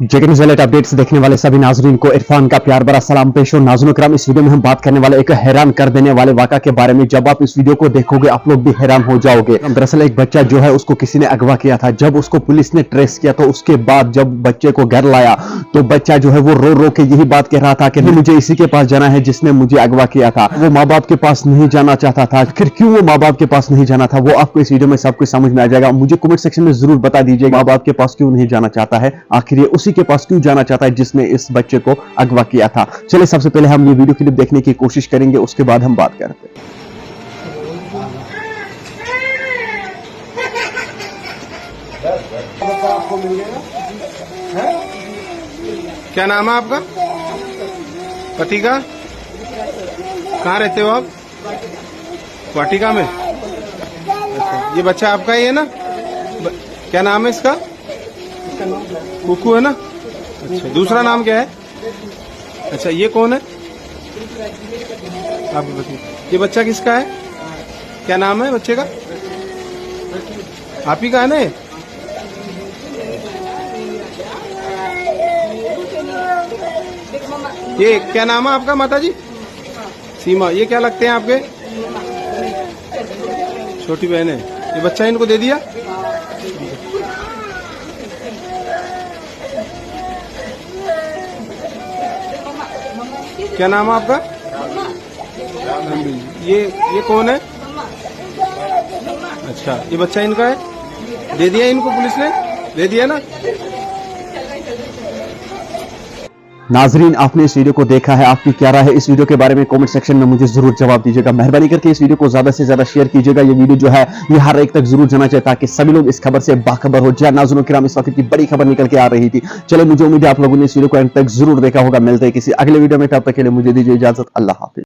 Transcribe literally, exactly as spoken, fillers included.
जेके news alert updates देखने वाले सभी नाजरीन को इरफान का प्यार भरा सलाम पेश हो। नाज़रीन कराम, इस वीडियो में हम बात करने वाले एक हैरान कर देने वाले वाक़ा के बारे में। जब आप इस वीडियो को देखोगे, आप लोग भी हैरान हो जाओगे। दरअसल एक बच्चा जो है, उसको किसी ने अगवा किया था। जब उसको पुलिस ने ट्रेस किया, तो उसके बाद जब बच्चे को घर लाया, तो बच्चा जो है, वो रो रो के यही बात कह रहा था कि मुझे इसी के पास जाना है जिसने मुझे अगवा किया था। वो माँ बाप के पास नहीं जाना चाहता था। आखिर क्यों वो माँ बाप के पास नहीं जाना था, वो आपको इस वीडियो में सब कुछ समझ में आ जाएगा। मुझे कमेंट सेक्शन में जरूर बता दीजिए, माँ बाप के पास क्यों नहीं जाना चाहता है, आखिर ये उसी के पास क्यों जाना चाहता है जिसने इस बच्चे को अगवा किया था। चलिए, सबसे पहले हम ये वीडियो क्लिप देखने की कोशिश करेंगे, उसके बाद हम बात करते हैं। क्या नाम है आपका? पति का? कहाँ रहते हो आप? वाटिका में। अच्छा, ये बच्चा आपका ही है ना? ब-, क्या नाम है इसका? कुकू है ना? अच्छा, दूसरा नाम क्या है? अच्छा, ये कौन है? आप बताइए, ये बच्चा किसका है? क्या नाम है बच्चे का? आप ही का है ना ये? ये क्या नाम है आपका, माता जी? सीमा। ये क्या लगते हैं आपके? छोटी बहन है। ये बच्चा इनको दे दिया? क्या नाम है आपका? ये, ये कौन है? अच्छा, ये बच्चा इनका है। दे दिया इनको पुलिस ने? दे दिया ना? नाजरीन, आपने इस वीडियो को देखा है, आपकी क्या राय है इस वीडियो के बारे में? कमेंट सेक्शन में मुझे जरूर जवाब दीजिएगा। मेहरबानी करके इस वीडियो को ज्यादा से ज्यादा शेयर कीजिएगा। ये वीडियो जो है, ये हर एक तक जरूर जाना चाहिए, ताकि सभी लोग इस खबर से बाखबर हो। जी हाँ नाजरीन किराम, इस वक्त की बड़ी खबर निकल के आ रही थी। चले, मुझे उम्मीद है आप लोगों ने इस वीडियो को एंड तक जरूर देखा होगा। मिलते हैं किसी अगले वीडियो में, तब तक के लिए मुझे दीजिए इजाजत। अल्लाह हाफिज।